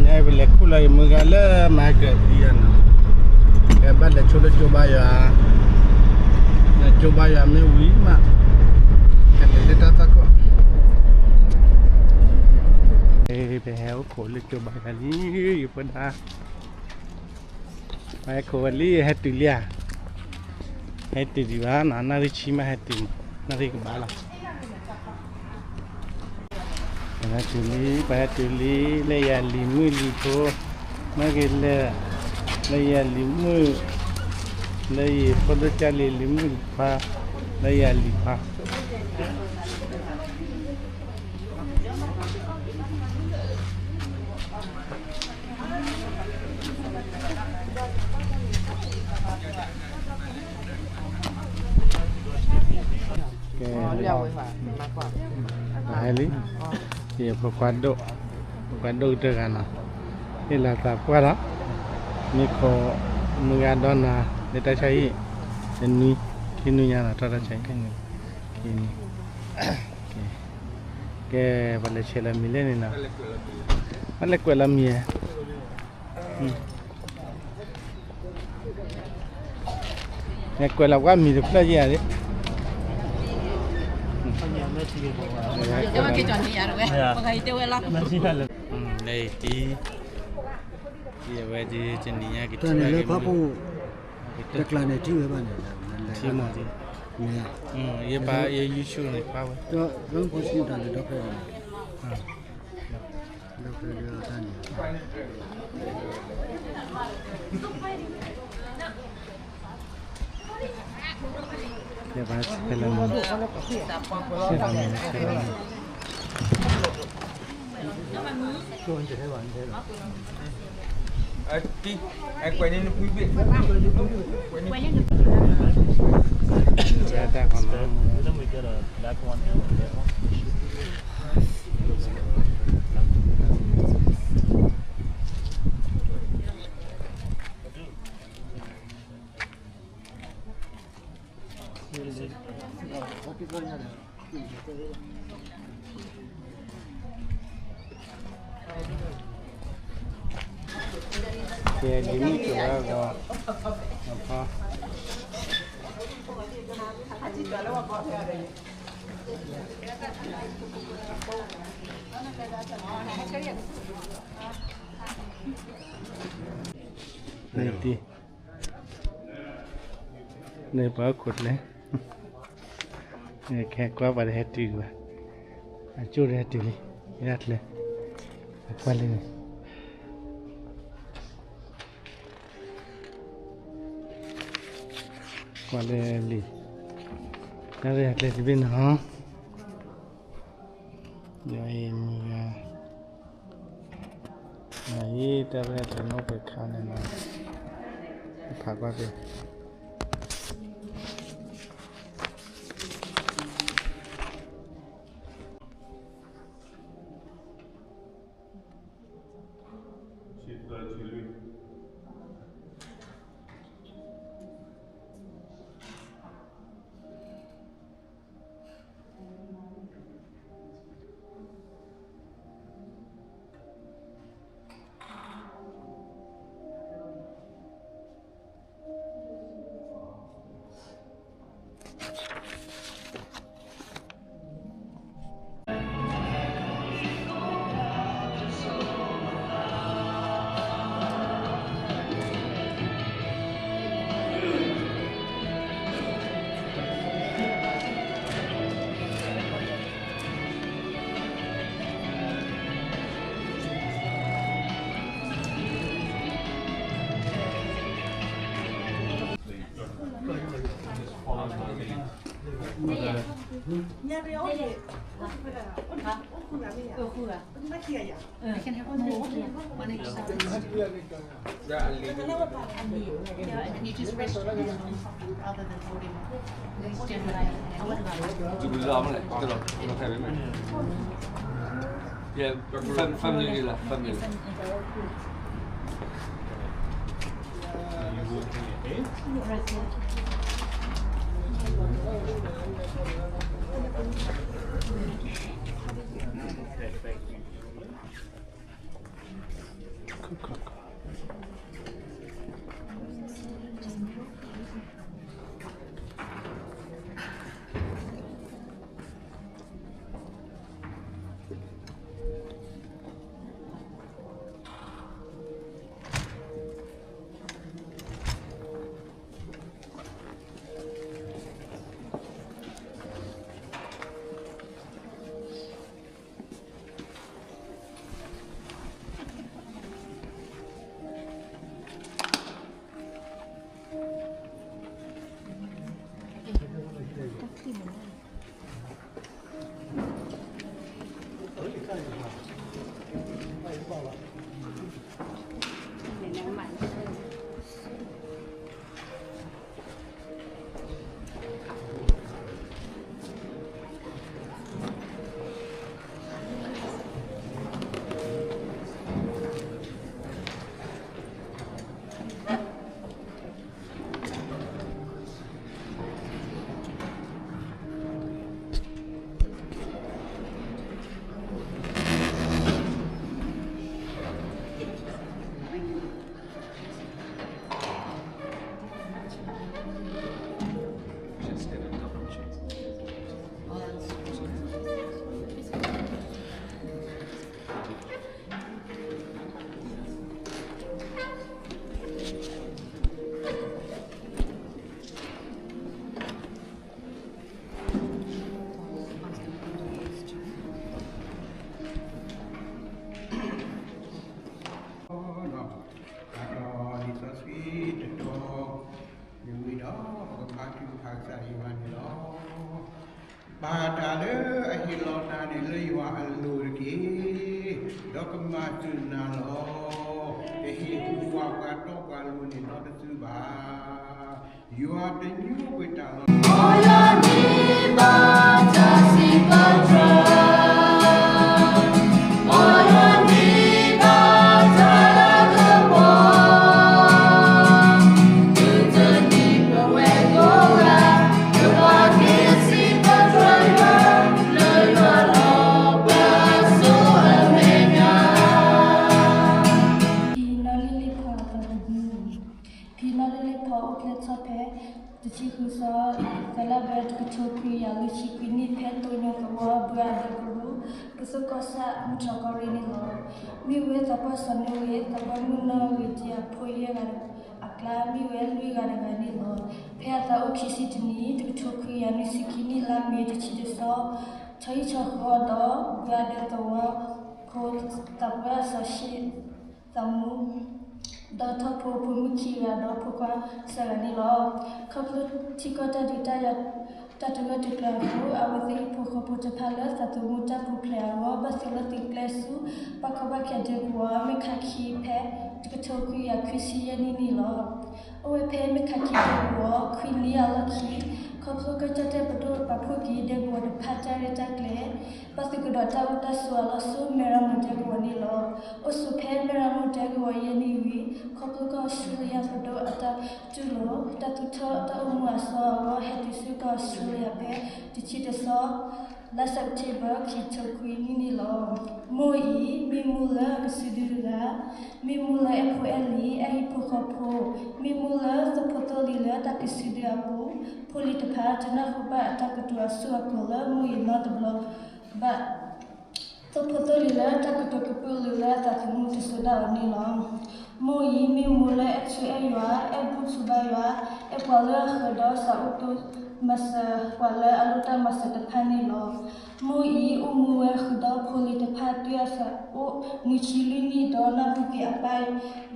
ညါပလဲၤခူၣ်လီၤအံၤမုၢ်ဂၤလၢမၤကၢၤဒ်ယၤနီၤ, ကဲဘၣ်လဲၤဆိလၢကၠိဘါယွၤ, လၢကၠိဘါယွၤမ့ၢ်ဝံၤမး, ကလဲၤလၢတၢ်သၣ်ခိၣ်, ပဟဲအိၣ်ခိးလၢကၠိဘါယွၤလံ, ယဖိဒါ ပှၤဟဲခိးဝဲလံ ဟဲတုၤလံဧါ, ဟဲတုၤဒံးဘၣ်နီၤ, နၣ်ရံၣ်ဆံမးဟဲတုၤမး, နၣ်ရံၣ်ကဘၣ်လီၤ, ပှၤဟဲတုၤလံ, ပှၤဟဲတုၤလံ, လၢယၤလံၤမုၣ်လံၤဖိ, မ့ၢ်ဂ့ၤလဲၣ်, လၢယၤလံၤမုၣ်, လၢယဖိဒိၣ်ကၢ်လံၤလံၤမုၣ်လံၤခွါ, လၢယၤလံၤခွါ ကဲ, ဟဲလံ, ယဖိခွါဒိၣ်, ဖိခွါဒိၣ်ကတၢၢ်ဂၤနီၤ, ဟ့ၣ်လီၤသးပှၢ်လီၤ, မ့ၢ်ခိးမုၢ်ဂၤဒီနၤ လၢတၢ်ဆါဟံၣ်, တနွံ, ခံနွံညါနီၤ ထီၣ်တၢ်ဆါဟံၣ်, ကဲ, ပှၤလဲၤဆဲးလီၤမံၤလဲၣ်န့ၣ်နီၤ, ပှၤလဲၤကွဲးလီၤမံၤဧါ လဲၤကွဲးလီၤပှၤမံၤတဖျၢၣ်ယဲၢ်ဧါ, အဝဲဒ်တနံၤညါက့ၤထံၣ်ဝဲလၢခီပူၤ, တကျါန့ၣ်ထံၣ်ဝဲဘၣ်န့ၣ်, ထံၣ်မး, ယဘၣ်ယဲ YouTube န့ၣ်ပာ်ဝဲ, ဒီးလၢဖိစံးတၢ်န့ၣ်ဒီဖဲ ဒီဖဲဒီတၢ်န့ၣ် ယဘၣ်ဆဲးလီၤမံၤ, ဆဲးလီၤမံၤ, ဆဲးလီၤမံၤ, တၢ်တၢ်ခီနီၤ, ကဲ, ဒ်မုၢ်ကၠိၤဝဲအဂီၢ်, အဖီ န့ၣ်တံၢ်, န့ၣ်ပှၤအိၣ်ခိးကျဲ, ကဟဲကွၢ်ပှၤတဟဲတုၤဘၣ်, အကၠိၣ်တဟဲတုၤလံ, ယဒၣ်ကျဲ, အကွၢ်လၢန့ၣ် ကွၢ်လၢလံာ်, တၢ်ရဲၣ်ကျဲတဘ့ၣ်နီၤ, ယအံၤမုၢ်ဂၤ, အံၤတၢ်ရဲၣ်ကျဲနီၣ်ပှဲၤခါန့ၣ်နီၤ, ဖးကွၢ်က့ၤ ကမၤစၢၤနၤလီၤ. တဟ့ၣ်ဟူးဝးပှၤတီပှၤလိၤန့ၣ်နီတစုဘၣ်. ယွၤတညိကွံာ်တၢ်လီၤ. ဖံနီၣ်လ့လ့ဖီအသးသမူ, ဖံနီၣ်လ့လ့ဖီအိၣ်ကျဲဆီၣ်ဖဲ တဆံဃုသီ, သၢလါဘဲ တကထိခွံကယၤလွံၢ်ဆံခွံနံၣ် ဖဲတိၢ်ညိၣ်သဝီ ဘုအဒဲကရူၢ် ပသိၣ်ကီၢ်ဆၣ် မုၢ်ထီၣ်ကီၢ်ရ့ၣ်န့ၣ်လီၤ. မ့ၢ်ဝဲသးပှၢ်စီၤနိအ့ၣ် သးပှၢ်မုၣ်နီၣ်ဂ့ၤဒံအဖိယဲၢ်ဂၤ အကျါ မ့ၢ်ဝဲလွံၢ်ဂၤတဂၤန့ၣ်လီၤ. ဖဲအသးအိၣ်ခံဆံတနံၣ် တကထိခွံကယၤနွံဆံခံနံၣ် လါမ့ၤတဆံတသီ, ဆီဟံၣ်ဆီဃီဒီး ဘုအဒဲသဝီဖိ သးပှၢ်စီၤၡ့ၣ် သးမူ ဒီးထီၣ်ဖိဖိမုၣ်ခံဂၤဒီးဖိခွါသၢဂၤန့ၣ်လီၤ. ခီဖျိထံကီၢ်တၢ်ဒုးတၢ်ယၤ တၢ်တဂၢၢ်တကျၢၤအဃိ အဝဲသ့ၣ်ဟံၣ်ဖိဃီဖိတဖၣ်လၢသးသမူတၢ်ပူၤဖျဲးအဂီၢ် ဘၣ်သုးလီၢ်သုးကျဲဆူ ဘၣ်ကီဘၣ်ခဲဒဲကဝီၤ မ့ၢ်ခါခံဖဲ တကထိခွံကယၤခွံဆံယဲၢ်နံၣ်န့ၣ်လီၤ. အိၣ်ဝဲဖဲမ့ၢ်ခါခံဒဲကဝီၤ ခွံနံၣ်အလီၢ်ခံ ခီဖျိကီၢ်ကၠီၣ်တဲၣ်ပဒိၣ်ပာ်ဖှိၣ်က့ၤဒဲကဝီၤတဖၣ်တၢ်ရဲၣ်တၢ်ကျဲၤ ဘၣ်သုးကဒီးတၢ်အိၣ်တၢ်ဆိးအလီၢ်ဆူ မဲၢ်ရမိၢ်ဒဲကဝီၤန့ၣ်လီၤ. အိၣ်ဆိးဖဲမဲၢ်ရမိၢ်ဒဲကဝီၤယဲၢ်နံၣ်ဝံၤ ခီဖျိကီၢ်အီစထြ့လယါပဒိၣ်အတၢ်တူၢ်လိာ် တၢ်သူၣ်ထီၣ်တၢ်အိၣ်မူအစီအဂီၢ် ဟဲတုၤဆူကီၢ်အီစထြ့လယါဖဲ တဆံတသီ လါစဲးပထ့ဘၢၣ် ခံကထိခွံနံၣ်န့ၣ်လီၤ. မိၢ်အံၤ မ့ၢ်မိၢ်လၢအကစုဒုတဂၤ, မ့ၢ်မိၢ်လၢအဲၣ်ဖိအဲၣ်လံၤ အဲၣ်ဟံၣ်ဖိဃီဖိ, မ့ၢ်မိၢ်လၢသိၣ်ဖိသိၣ်လံၤလၢတၢ်ကစုဒုအပူၤ, ဖိလံၤတဖၣ်တနၢ်ဟူဘၣ်အတၢ်ကတိၤအဆူၣ်အပူၤလၢမိၢ်အံၤနီတဘျီဘၣ်. သိၣ်ဖိသိၣ်လံၤလၢတၢ်ကတိၤကပုာ်လုာ်လၢအသးသမူတစိၤဒၣ်အီၤန့ၣ်လီၤ. မိၢ်အံၤ မ့ၢ်မိၢ်လၢအဲၣ်ဆူးအဲၣ်ယွၤ, အဲၣ်ဘူၣ်ထူဘါယွၤ, အဲၣ်ပှၤလၢအဃၢၤဒီးစးအိၣ်တိၢ်မၤစၢၤ ပှၤလၢအလိၣ်တၢ်မၤစၢၤတဖၣ်န့ၣ်လီၤ. မိၢ်အံၤ အိၣ်မူဝဲဃုာ်ဒီးဖိလံၤတဖၣ် တုၤအသးအိၣ်နွံဆံလွံၢ်နံၣ်ဒီး နၢ်ဟူက့ၤအပၢ်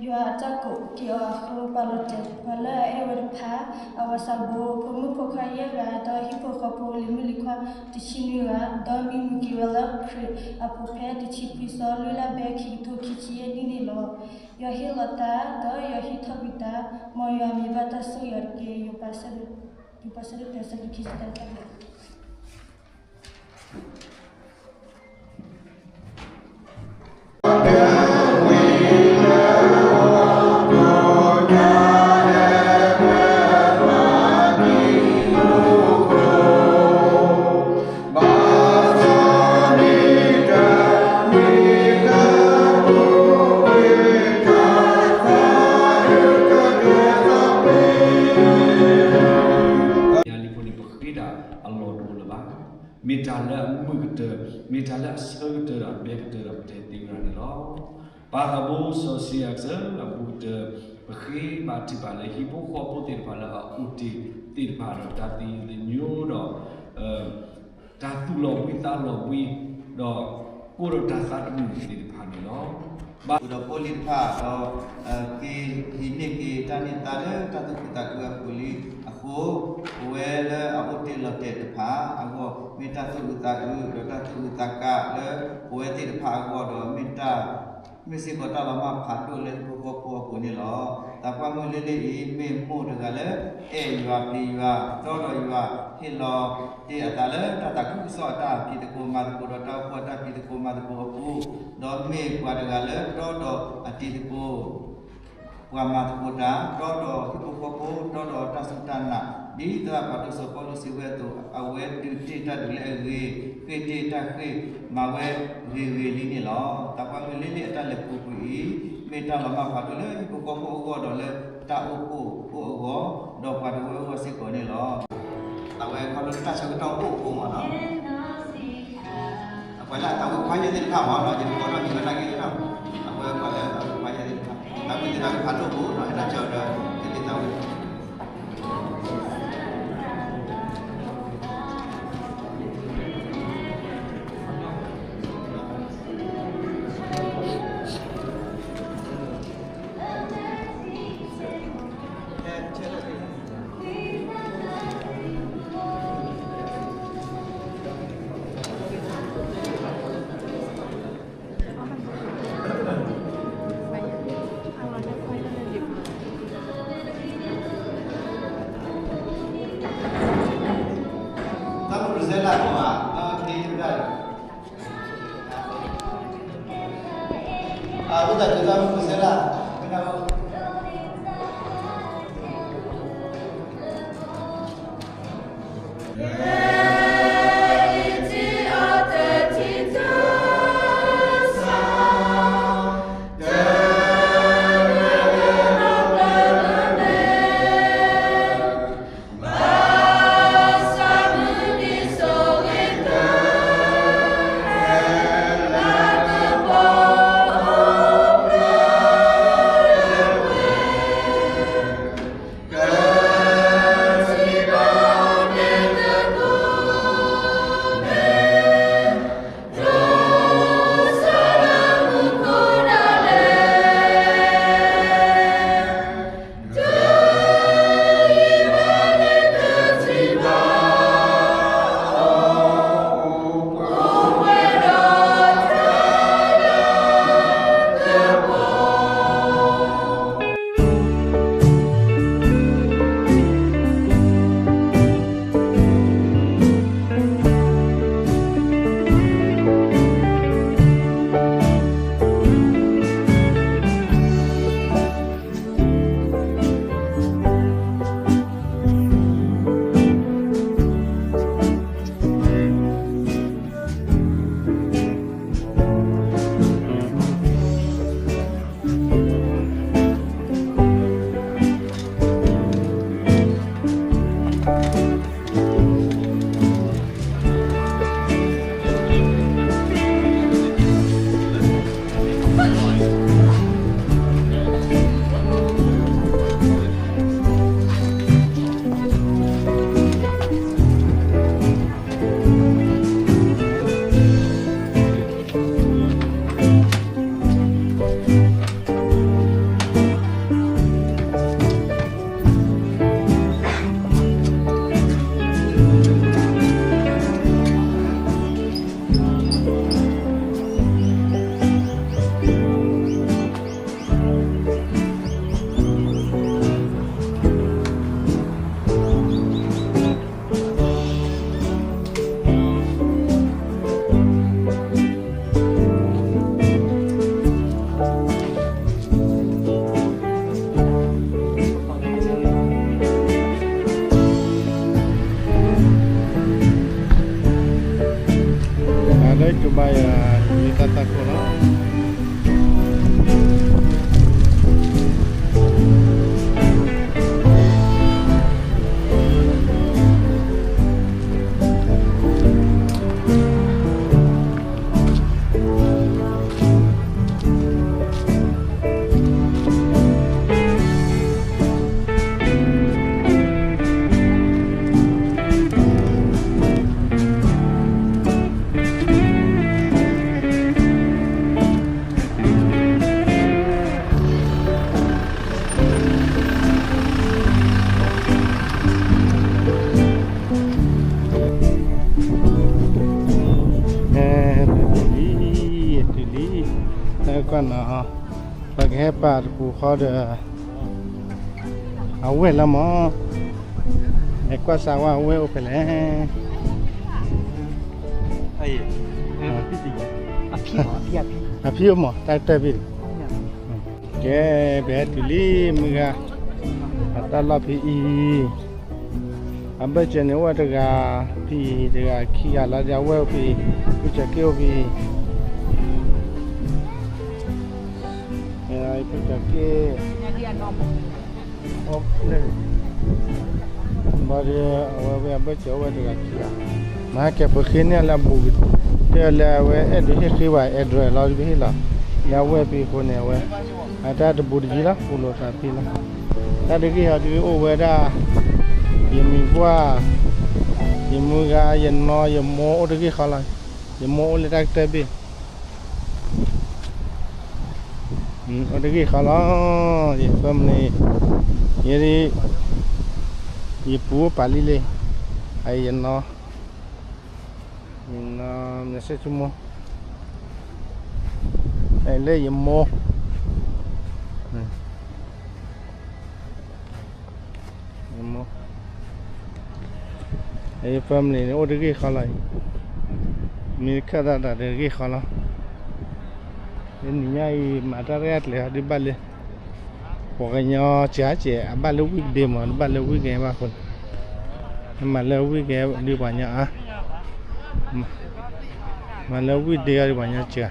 ယွၤအတၢ်ကိးက့ၤအီၤအဃိ ပာ်လီၤတဲာ်ပှၤလၢအအဲၣ်ဝဲတဖၣ် အဝၤစးဘိ ဖိမုၣ်ဖိခွါယဲၢ်ဂၤ ဒီးဟံၣ်ဖိဃီဖိလံၤမုၣ်လံၤခွါတဆံနွံဂၤ, ဒီးမံမုာ်က့ၤဝဲလၢခရံာ်အပူၤဖဲတဆံခွံသီ လွံၢ်လါဘဲ ခံကထိခံဆံယဲၢ်နံၣ်န့ၣ်လီၤ. ယွၤဟ့ၣ်လီၤတၢ် ဒီးယွၤဟ့ၣ်ထီၣ်ကွံာ်တၢ်, မ်ယွၤမ့ၢ်ဘၣ်တၢ်ဆိၣ်ဂ့ၤအီၤတက့ၢ်. ယိၤပၤဆၢဒိၣ်တၢ ဆၢဒိၣ်ခံဆံတၢ လံာ်ဖိန့ၣ် ပဃ့တၢ်အလီၢ်တအိၣ်လၢၤဘၣ်. မ့ၢ်တၢ်လၢအမုာ်ကတၢၢ်, မ့ၢ်တၢ်လၢအဆၢကတၢၢ်ဒီးအဘဲကတၢၢ်ဒီးပတဲသ့ဝဲဒၣ်န့ၣ်လီၤ. ပၢ်သးဘိစီဆှံအကစၢ်အပူၤကတၢၢ် ပဃ့ဘါထုကဖၣ်လၢဟံၣ်ဖိဃီဖိသ့ၣ်တဖၣ်လၢအအိၣ်တ့ၢ်သ့ၣ်တဖၣ်ဒီးတၢ်သယုၢ်သညိဒီး တၢ်သူၣ်လီၤဘှံးသးလီၤဘှံး ဒီးကိၢ်ဒီးတၢ်သးတမုာ်သ့ၣ်တဖၣ်န့ၣ်လီၤ. ဘၣ်ဃုာ်ဒီးဖိလံၤတဖၣ်ဒီး က့ၤဟံးန့ၢ်က့ၤတၢ်န့ၢ်သါလၢတၢ်သူၣ်ခုသးခုအပူၤလံအဃိ, ပဝဲလၢအအိၣ်တ့ၢ်လီၤတဲာ်တဖၣ်အဂီၢ် မ့ၢ်တၢ်သူၣ်အုးသးအုး ဒီးတၢ်သူၣ်အုးသးကါလၢပဝဲသ့ၣ်တဖၣ်အဂီၢ်ဒီး မ့ၢ်တၢ် မ့ၢ်စ့ၢ်ကီးတၢ်လီၤမၢ်ဖးဒိၣ်လၢဟံၣ်ဖိဃီဖိအပူၤန့ၣ်လီၤ. သးပှၢ်မုၢ်လ့လ့အံၤ မ့ၢ်မိၢ်တဂၤလၢ အဲၣ်ယွၤပျံၤယွၤ တီဒီးယွၤ ဟ့ၣ်လီၤတ့ၢ်အသးလၢတၢ်သးခုကစီၣ်အတၢ်ဖံးသကိးမၤသကိးဒီးတၢ်အိၣ်ဖှိၣ်အတၢ်ဖံးသကိးမၤသကိးအပူၤ, ဒီးမ့ၢ်ပှၤတဂၤလၢတီဒီးအတံၤသကိး ပှၤမၤသကိးတၢ် တီဒီးဟံၣ်ဖိဃီဖိ တီဒီးတၢ်စူၢ်တၢ်နာ် ဒ်သရၣ်ဖးဒိၣ်စီၤပီလူးစံးဝဲအသိး အဝဲဒုးတ့ၢ်တၢ်ဒုးလၢအဂ့ၤ, ဃ့ၢ်တ့ၢ်တၢ်ဃ့ၢ် မၤဝဲဂ့ၤဂ့ၤလံန့ၣ်လီၤ. သးပှၢ်မုၢ်လ့လ့အတၢ်လဲၤပူၤကွံာ်အံၤ မ့ၢ်တၢ်လီၤမၢ်ဖးဒိၣ်လၢဟံၣ်ဖိဃီဖိအဂီၢ်ဒီးလၢတၢ်အိၣ်ဖှိၣ်အဂီၢ် ဒီးပှၤတဝၢအဂီၢ်စ့ၢ်ကီးန့ၣ်လီၤ. အဝဲခီဖျိတၢ်ဆၢကတီၢ်အိၣ်အဃိမ့ၢ်နီၤ အပှၤလၢအသးဝံၣ်ခွါယဲၢ်သ့ၣ်တဖၣ်မ့ၢ်နီၤ ယတကိးထီၣ်မံၤဝဲဒၣ်က့ၤနီၤ အဝဲပှၤလၢအသးဝံၣ်ခွါယဲၢ်သ့ၣ်တဖၣ် သးဝံၣ်သ့ၣ်သးဝံၣ်ဖးဒိၣ်ဖိနီၤ ဟဲတၢ်ဆၢဒီး သ့ၣ်သးဝံၣ် အဝဲတၢ်ဒုးသးမုၢ်ကစဲလၢ အလၢကဘါယွၤ မ့ၢ်တၢ်သးခိၣ်လီၤ. အဲ တုၤလံ, တုၤလံ, တၢ်ကွၢ်နီၤ, ပကဟဲပာ်တပူၤဃီဒီး အဝဲၢ်လီၤမး, လဲၤကွၢ်စၢ်ဝဲအဝဲၢ်အိၣ်ဖဲလဲၣ်. အဖံအိၣ်မး တၢ်ကတၢၢ်ဖံ, ကဲ ပဟဲတုၤလံ မုၢ်ဂၤ, အတၢ်လီၢ်ဖံအံၤ, အဘၢၣ်စၢၤန့ၣ်အိၣ်ဝဲတဂၤဖံအံၤ, တဂၤခံဂၤလီၤဒီး အဝဲၢ်အိၣ်ဖံအံၤ, ဖုၣ်စၢၤက့ၣ်အိၣ်ဖံအံၤ, ဖုၣ်စၢၤက့ၣ် ဘၣ်ဒီး အဝဲဝဲအဘၢၣ်စၢၤအိၣ်ဝဲတဂၤခံဂၤ, မၤဟဲကဲၤပဃ့န့ၢ်လၢအဘူးကတၢၢ်လၢအဝဲအဲၣ်ဒိးဟ့ၣ်ဃ့ဝဲ address လီၤ တဘ့ၣ်ဟ့ၣ်လီၤ, လၢအဝဲၢ်ဖံအဃိန့ၣ် အဝဲ အတၢ်တဘူးတယံၤလီၤ အိၣ်လိာ်သးဖံလီၤ, တၢ်တဂ့ၢ်ဟီဒုးအိၣ်ဝဲဒၣ်, ယမံၤပှၢ်, ယမုၢ်ဂၤ, ယနီၢ်, ယမိၢ်အိၣ်တဂ့ၢ်ဃီလီၤ, ယမိၢ်အိၣ်လၢတၢ်ကတၢၢ်ဘ့ၣ် အိၣ်တဂ့ၢ်ဃီလီၤ, ယ family, ယ ယပူၤအိၣ်ပာ်လံလံ, အယနီၢ်, ယနီၢ်မ့ၢ်စဲဆိကမိၣ်, လၢယမိၢ်, ယမိၢ်, အယ family န့ၣ် အိၣ်တဂ့ၢ်ဃီလီၤ, မ့ၢ်ခၢၣ်သးတၢ်တဂ့ၢ်ဃီလီၤ. နံၤညါအံၤ မၤတၢ်ရဲၣ်တၢ်ကျဲၤဟီဒုးဘၣ်လၢ ပှၤကညီစှၤစဲး အဘၣ်လၢ weekday မး တဘၣ်လၢ weekend ဘၣ်အဃိန့ၣ် မၤလၢ weekend ဒုးပှၤကညီအါ, မၤလၢ weekday ဒုးပှၤကညီစှၤ.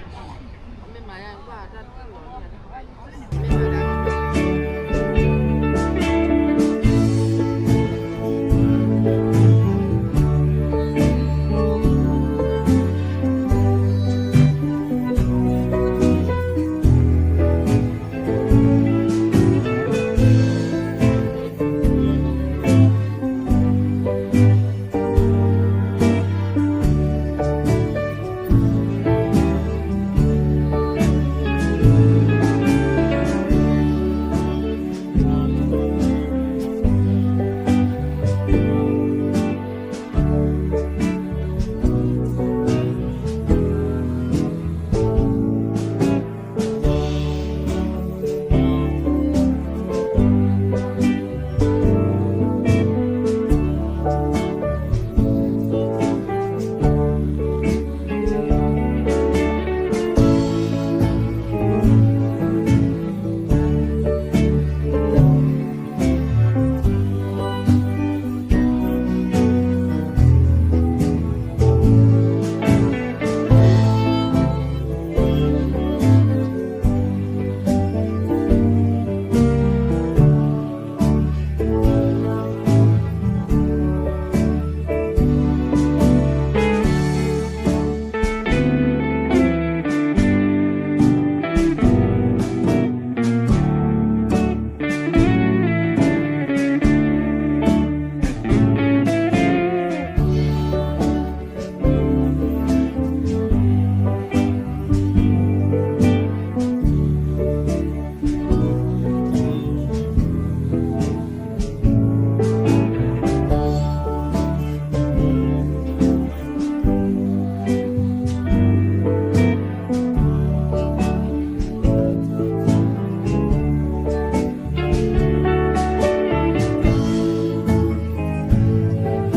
ဖါမ့ၢ်ဂ့ၤ, ဒီးသးကံၢ်အဖံမ့ၢ်ဂ့ၤ, ဒီးပတ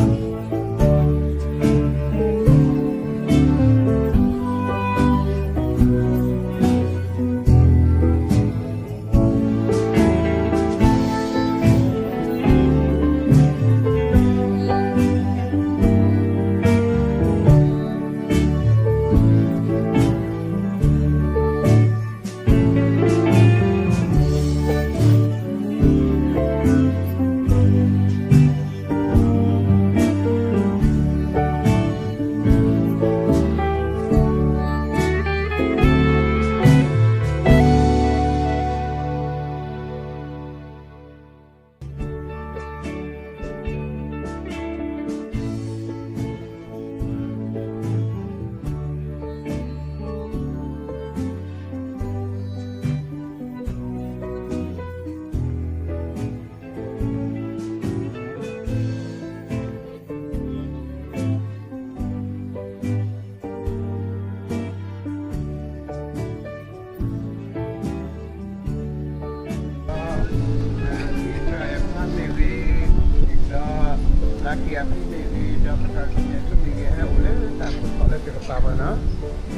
ၢ်ဆူမဲာ်ဆူမဲာ်ဂ့ၤ ဟဲအိၣ်လၢတၢ်ခိၣ်တီလၢတကပၤဘၣ်နီၤ,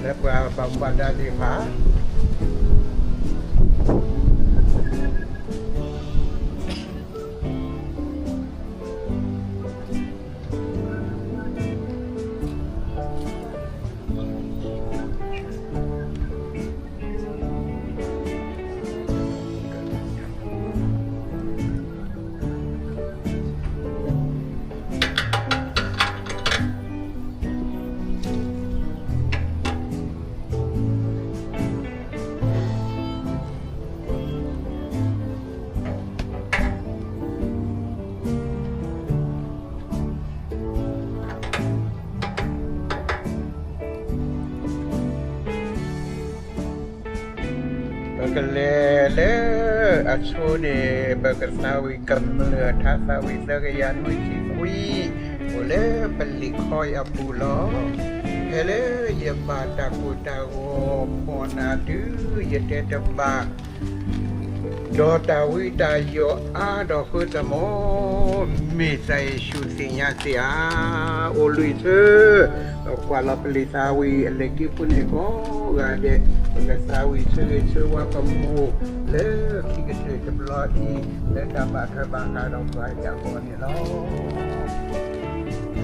လၢပှၤဘၣ်မူဘၣ်ဒါသ့ၣ်တဖၣ် ပကလဲၤလၢအဆိန့ၣ် ပကသးဝံၣ်ကမျၢၢ်ထါသးဝံၣ်သၢကယၤနွံဆံခွံ အိၣ်လၢပလံာ်ခီအပူၤလီၤ. ဖဲလၢယဘၣ်တၢ်ကိၢ်တၢ်ဂီၤဖှီၣ်နၤတုၤယတဲတဘၣ် ဒီးတၢ်ဝံတၢ်ယိးအါဒီးဃၢသမီၤ မ့ၢ်သးယ့ၣ်ၡူးသ့ၣ်ညါသ့ဧါ. အိၣ်လွံၢ်ဆၢ ကွၢ်လီၤပလံၤသးဝံၣ်အလံာ်တံၢ်ဖိန့ၣ်ကိးဂၤဒဲး, ပကသးဝံၣ်ဆၢဂ့ၤဆၢဝါပမိၢ်လၢခံကတၢၢ်တဘျီအံၤ လၢတၢ်ဘၣ်ထွဲဘၣ်ဃ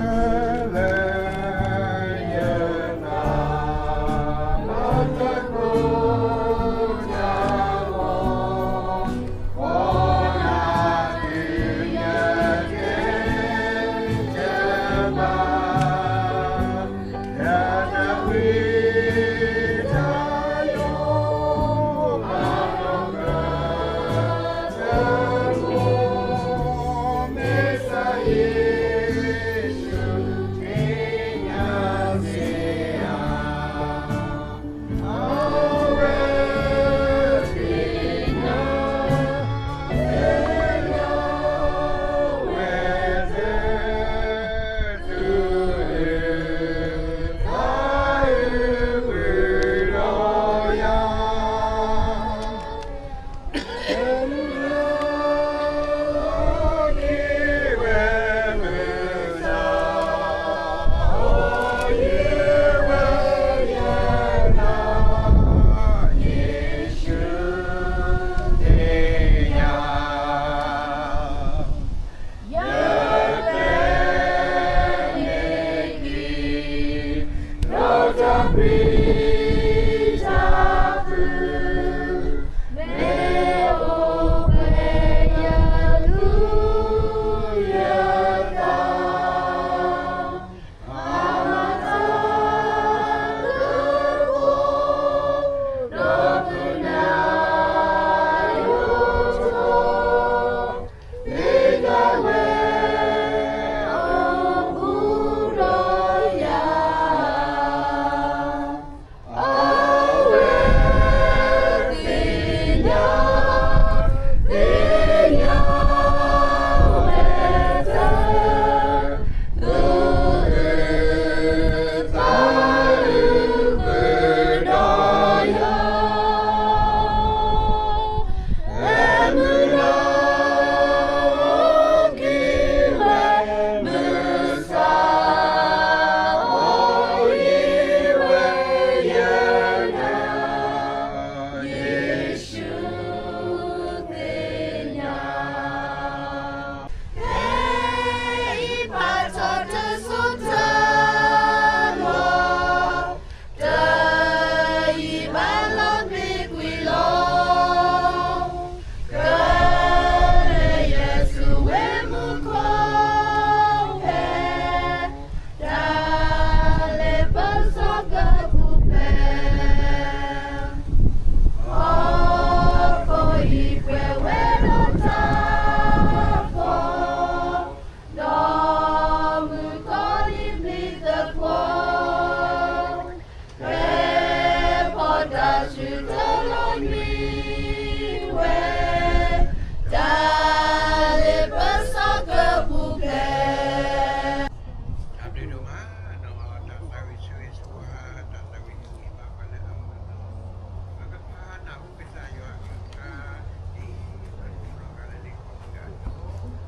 းဒီးပှၤအံၤအဂီၢ်န့ၣ်လီၤ.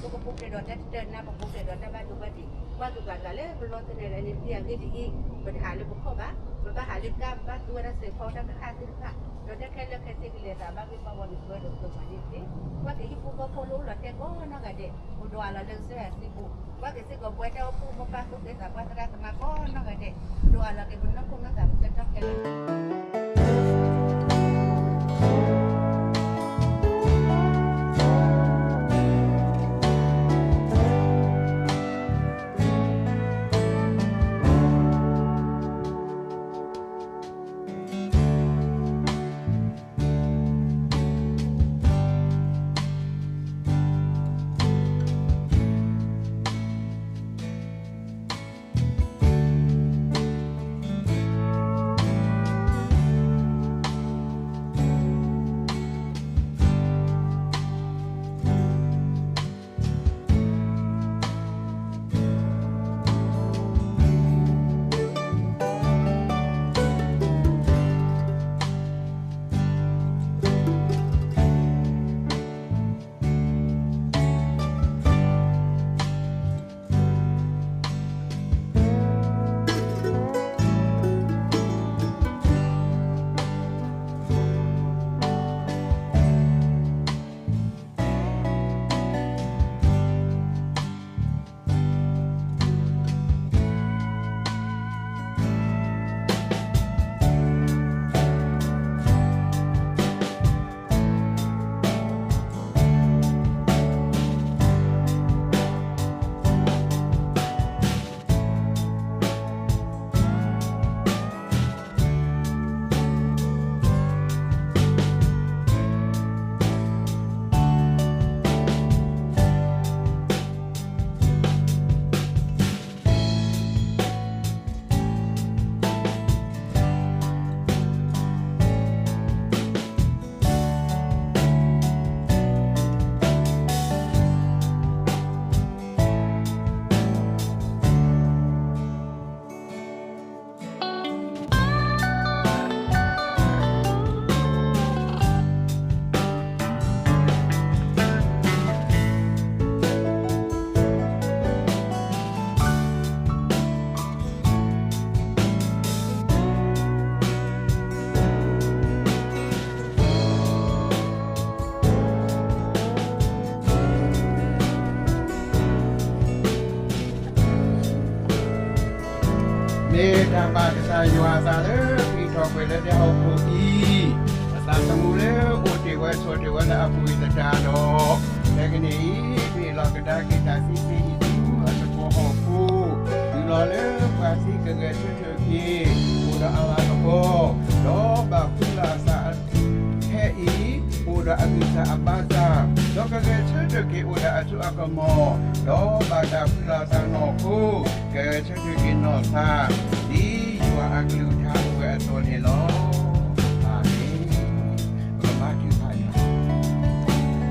ပကပူၤဖျဲးဒီးတၢ်တတၢၢ်နၢ် ပပူၤဖျဲးဒီးတၢ်ဘၣ်ဒိဘၣ်ထံး, ကွၢ်က့ၤပှၤတဂၤလၢပလီၢ်သ့ၣ်န့ၣ်လၢန့ၣ် ဒ်အဂ့ၢ်ဒ်အံၤ, ပတဟးလၢပခီၣ်ဘၣ်, ပဘၣ်ဟးလၢကါ, ပဘၣ်သူဝဲဒၣ်စဲးဖီတၢ်ကခၣ်သ့ၣ်တဖၣ်, ဒီးတၢ်ခဲလၢာ်ခဲဆ့ကလဲၤသးဘၣ်ဂ့ၢ်ဘၣ်ဝီန့ၣ် ပဝဲဒီးပကမၤန့ၢ်သ့, ကွၢ်က့ၤဟံၣ်ဖိဃီဖိလၢအိၣ်လီၤတဲာ်ကိးနီၢ်ဂၤဒဲး, ပဒိးအးလီၤလၢကစၢ်ယွၤစုပူၤ, ကွၢ်က့ၤစ့ၢ်ကီးပဝဲတၢ်အိၣ်ဖှိၣ်မိၢ်ပၢ် သူၣ်က့သးပှၢ် သရၣ်သမါကိးနီၢ်ဂၤဒဲး, ပဒိးအးလီၤက့ၤပနီၢ်ခိနီၢ်သး ပဆၢထၢၣ်ခဲလၢာ် တၢ်ဘၣ်ကစၢ်ယွၤအသးလၢ ပံၤထီၣ်ကွံာ်လၢဒဲဟီၣ်ခိၣ်အံၤ, အသးသမူလၢအိၣ်တ့ၢ်ဝဲဆိးတ့ၢ်ဝဲလၢအပူၤအံၤသတးဒီး, ဖဲကနံၣ်အံၤ မ့ၢ်လီၤကဒါက့ၤတၢ်သံသ့ၣ်အံၤဆူအသကိးဟီၣ်ခိၣ်, တုၤလီၤလၢပှၤသံကဂဲၤဆၢထၢၣ်က့ၤ အိၣ်ဒီးအလၤကပီၤ, ဒီးဘၣ်ဃုလီၤအသး ခဲအံၤ အိၣ်ဒီးအမံၤစၢ်အဘါစၢ်, ဒီးကဂဲၤဆၢထၢၣ်က့ၤအိၣ်ဒီးအစိအကမီၤ, ဒီးဘၣ်တၢ်ဃုလီၤအသးနီၢ်ခိ, ကဂဲၤဆၢထၢၣ်က့ၤနီၢ်သး, ဒ်ယွၤအကလုၢ်ကထါအိၣ်ဝဲအသိးန့ၣ်လီၤ. အၤမ့ၣ်. ပကဘါထုကဖၣ်ယွၤ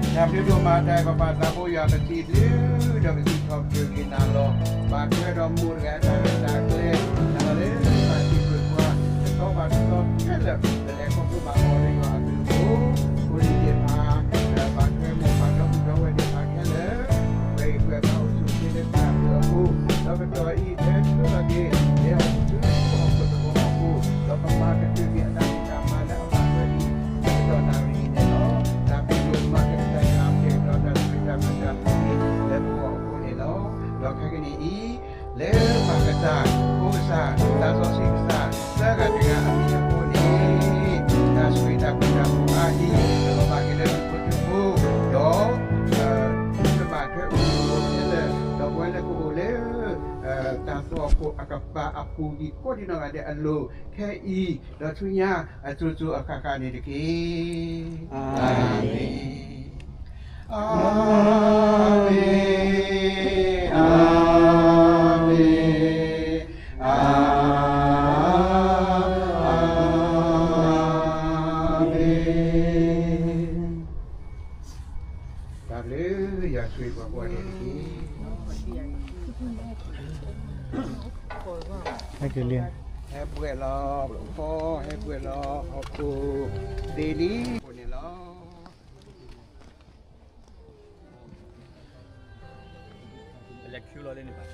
တၢ်ဘျုးဒိၣ်မး တၢ်အဲၣ်ပပၢ်သးဘိယွၤ ပစံးဘျုး ဒီးပစံးထီၣ်ပတြၢၤက့ၤနၤလီၤ. ဘၣ်ထွဲဒီးမိၢ်တဂၤအတၢ်ရဲၣ်တၢ်ကျဲၤ နၤလီၤလၢပၢ်စံးပၢ်ကွၢ် တသီဘၣ်တသီခဲလၢာ် ပလဲၤခီဖျိဘၣ်အီၤလၢယွၤအဘျုးအဖှိၣ်, အိၣ်လံယဲၢ်ဖး ဘၣ်ထွဲမိၢ်ပၢ်ဒီပုၢ်ဒီဝဲၢ်သ့ၣ်တဖၣ်ခဲလၢာ် ပှဲၤဂံၢ်ပှဲၤဘါအိၣ်ဆူၣ်အိၣ်ချ့လၢတၢ်ဘျုးအပူၤ, ဒီးကတီၢ်အံၤ လဲၤဆူလီၤက့ၤ လဲၤဟီၣ်ခိၣ်ဆူဟီၣ်ခိၣ်သဝီအပူၤ, ဒီးပမၤကတၢၢ်က့ၤအတၢ်ဖံးတၢ်မၤလၢအဘၣ်ထွဲဒံး ကတီၢ်နၣ်ရံၣ်အံၤန့ၣ်လီၤ. တၢ်ဘျုးဒိၣ်မးကစၢ်ယွၤ ကဲထီၣ်တၢ်ဆိၣ်ဂ့ၤတၢ်ဘျုးတၢ်ဖှိၣ်န့ၣ် လၢပဂီၢ်အဃိန့ၣ်လီၤ. ဒီးခဲကနံၣ်အံၤ လၢပၢ်ကစၢ် ဖိကစၢ် သးစီဆှံကစၢ် သၢဂၤတဂၤအမံၤအဃိန့ၣ် တၢ်ဆိၣ်ဂ့ၤတၢ်ဘျုးတၢ်ဖှိၣ်အါဒံး ကဘၣ်က့ၤလၢပဖိတဖိ ဒီး သုကဘၣ်ထွဲအိၣ်မူအိၣ်ဂဲၤလၢ ဒီးပဝဲလၢပအိၣ်လၢ တၢ်သွၣ်ခိၣ်အကပၤအပူၤ ဒ်ကိးဒံနီၢ်ဂၤဒဲးအလိၤ ခဲအံၤ ဒီးဆူညါ အစိၤစိၤအဃၣ်ဃၣ်န့ၣ်တက့ၢ်. အၤမ့ၣ်. အၤမ့ၣ်, အၤမ့ၣ်, အၤမ့ၣ်. တၢ်ဘျုးယွၤဆိၣ်ဂ့ၤပှၤကိးဂၤဒဲးတက့ၢ်. ဟဲက့ၤလံ, ဟဲဘှဲၣ်လီၤခီ, ဟဲဘှဲၣ်လီၤဟီၣ်ခိၣ်သ့ၣ်လံ, အဃိန့ၣ်လီၤ. အလဲၤခံလီၤလၢန့ၣ်ဘၣ်.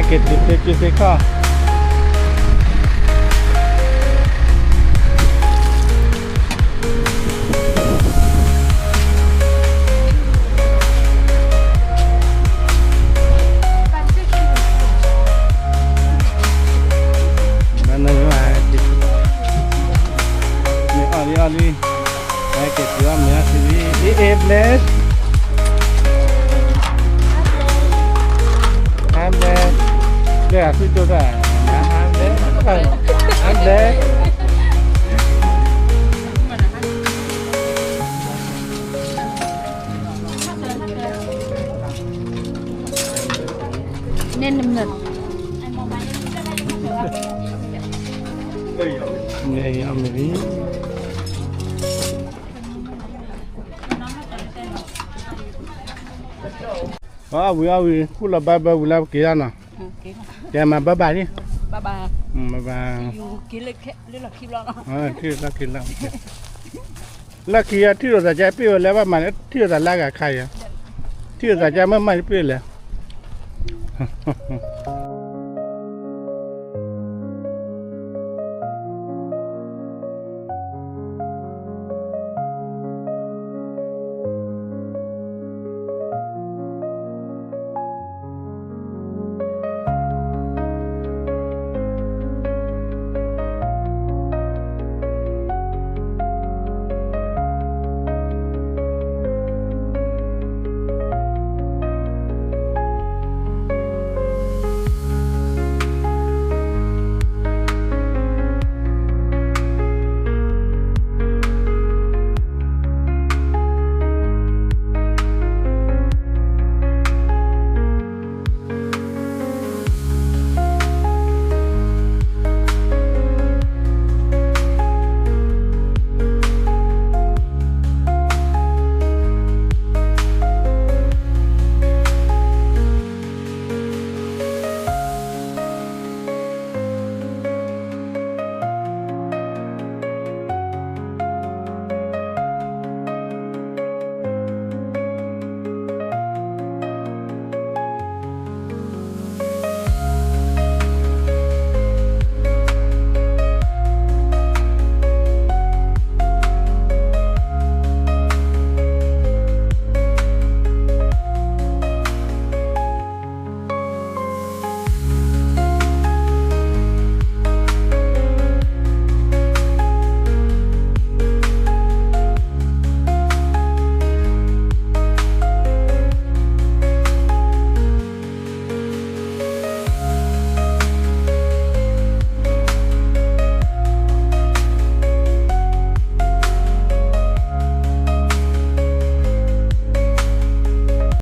က့ၤတုၤသ့က့ၤသ့ခီၣ် ဘၣ်နၢ် မ့ၢ်အီၣ်လံအီၣ်လံ ဟဲက့ၤတုၤအီၣ်မ့ၤအီၣ်ထံလံ အ့ၣ်အ့ၣ်ဘျဲၣ် ဟါဘျဲၣ် ဘျဲၣ်အသုဒိၣ်တၢ် ဟါဘျဲၣ် ဟါဘျဲၣ် န့ၣ်နမ့ၢ် န့ၣ်အမ့ၢ်လံ အဝံၤအဝံၤ ဃုလီၤဘၣ်ဘၢဝံၤလၢပက့ၤဒၣ်နီၤ ကဲမၤဘၣ်ဘၣ်လံ ဘၣ်ဘၣ် ထံၣ်လီၤခံလီၤ လၢခံအထံၣ်လိာ်သးကဲပ့ၢ်ဝဲလၢဘၣ်မၤလၢ ထံၣ်လိာ်သးလၢအဂၤခါယၤ ထံၣ်လိာ်သးကဲမ့ၢ်မၤလၢပ့ၢ်လဲၣ်